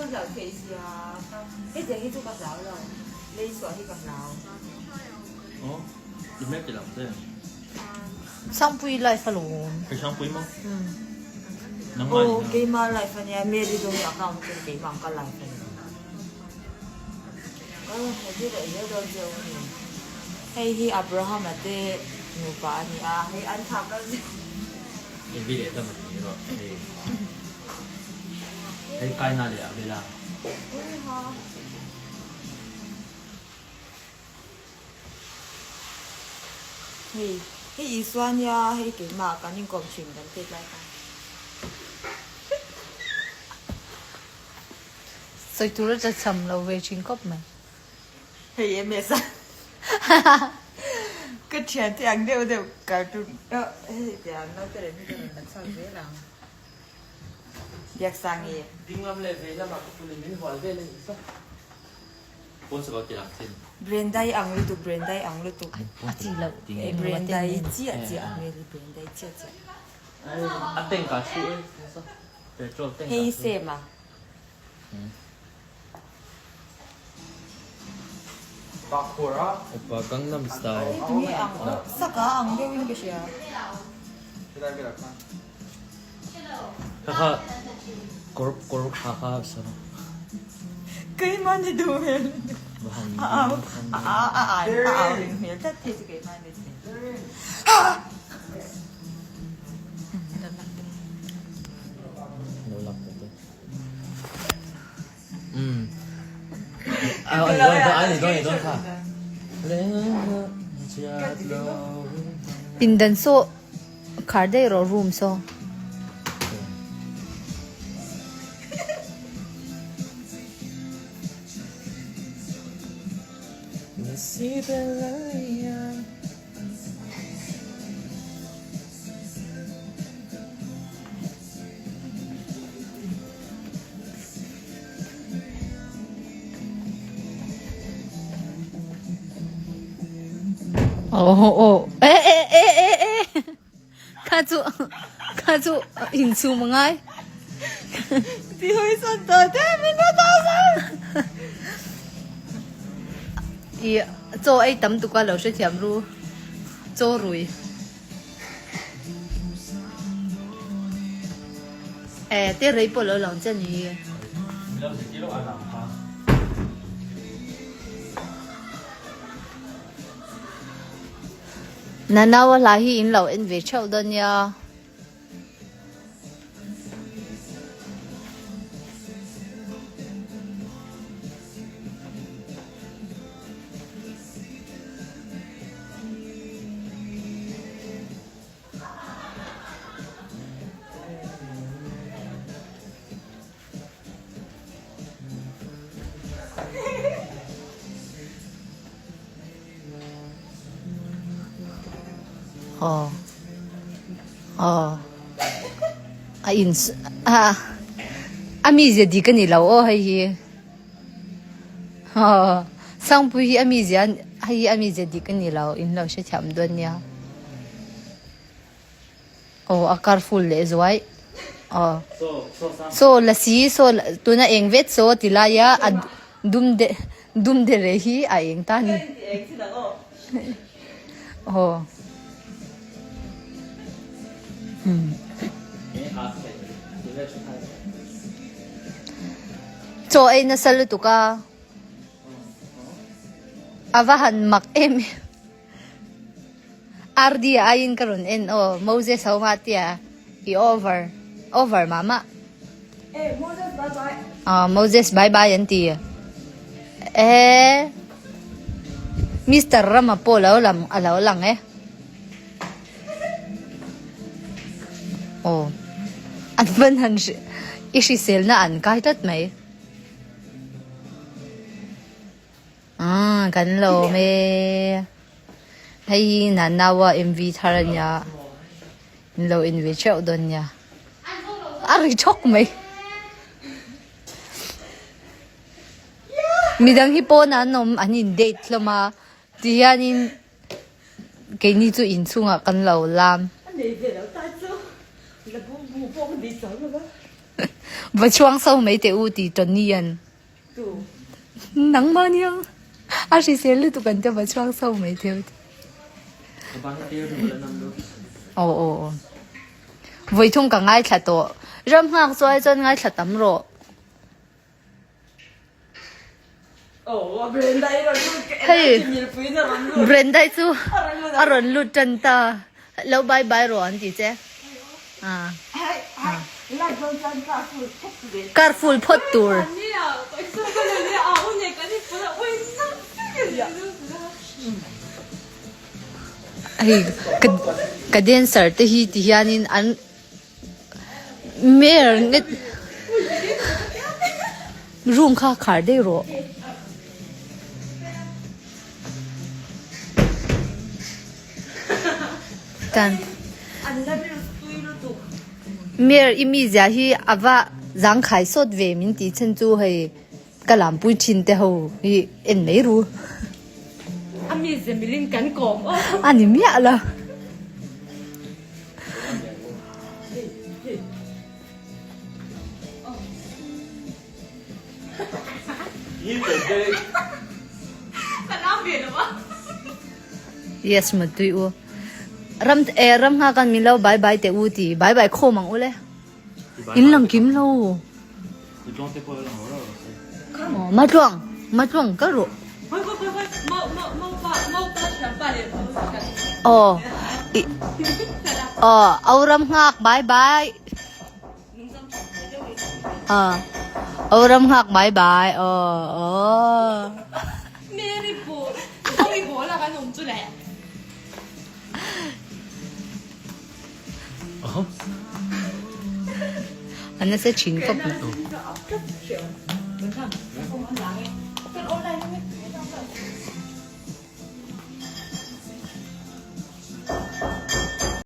hlauh theih zia kha hetiang hi chu ka hlau lo lei chhuah hi ka hlau. Aw i hmel ti lang che. Sangpui life a lawm. Hei Sangpui maw? Nangmah Aw keima life ania Mary Dawmi account chu keimah ang ka life ani. Ka rawn hmu tir leh zel dawn che u a ni. Hei hi Abraham-a te nupa a ni a, hei an thah kal zel. Evi leh Adama tih erawh hei hei Kaina leh Abela. Hei hei Isua nia hei keimah kan inkawm thin kan tet lai khan. Sawi tur a tlachham lo ve thin khawp mai. Hei MS a ka thian te ang deuh deuh cartoon hei tiang naute leh mi te rawn la chhuak zel ang Biaksangi. Ding lam leh vei lamah ka pulin min hual vel a nih kha. Pawn sa lo ti lang chin. Brendai ang lutuk Brendai ang lutuk. A chi loh. Brendai chiah chiah a hmel hi Brendai chiah chiah. A tank ah thu e petrol tank ah thu. Hei same a. Oppa Gangnam Style. Hei tunge ang aw saka ang deuh in ka hria. Kha kha kawr kawr kha kha sa. Keimah ni duh hmel. A au a a a a au ring hmel tlat thei chu keimah ni thei. Pindan saw khar daih rawh room saw. Aw aw e e e e e kha chu kha chu inchhum a ngai. Ti hawi sawn tawh te min la tawh sawn. I chaw ei tam tuk a lo hrethiam ru chaw rui. Eh te rei pawh lo lang che ni. Nanaua hla hi in lo en ve theuh dawn nia. Aw aw a in a a mizia dik a ni lo aw hei hi. Aw Sangpui hi a mizia hei hi a mizia dik a ni lo in lo hrethiam dawn nia. Aw a kar full leh zuai aw saw lasi saw tuna eng vet saw ti laia a dum de dum de re hi a eng ta a ni aw. Chaw ei nasa lutuk a, a va han mak em em. RD aiin ka rawn en aw, Moses ho nga tia i over, over mah mah. Aw Moses bye bye an ti. Ehe Mister Rama pawh lo lam a lo lang e. Aw an van han i hriselna an kai tlat mai. Umm kan lawm e. Hei hi Nanaua MV thar a nia in lo en ve theuh dawn nia. A ri thawk mai. Midang hi pawnah an awm an in date hlawm a tihianin keini chu inchhungah kan lo lam. Va chhuang so mai teh u ti Tony an. Nangmah nia a hrisel lutuk an te va chhuang so mai teh u ti. Aw aw aw. Vawithum ka ngaithla tawh. Ram nghak chuai chuan ngaithla tam rawh. Hei Brenda chu a rawn lut tan ta. Lo bye bye rawh an ti che. Car full phawt tur. Hei ka dancer te hi ti hianin an Mer nge room kha khar daih rawh. Tan Mer i mi zia hi a va zangkhai sawt ve min tih chhan chu hei ka lampui thin te ho hi en mai ru. A mi zia milin kan kawm aw. A ni miah lo. Yes mutui u. Ram eh ram nga kan min lo bye bye te u ti bye bye khawm ang u le. In lang kim lo. Matluang matluang ka rawh. Aw aw au ram hngak bye bye. Aw au ram hngak bye bye aw aw. A nasa thin khawp mai.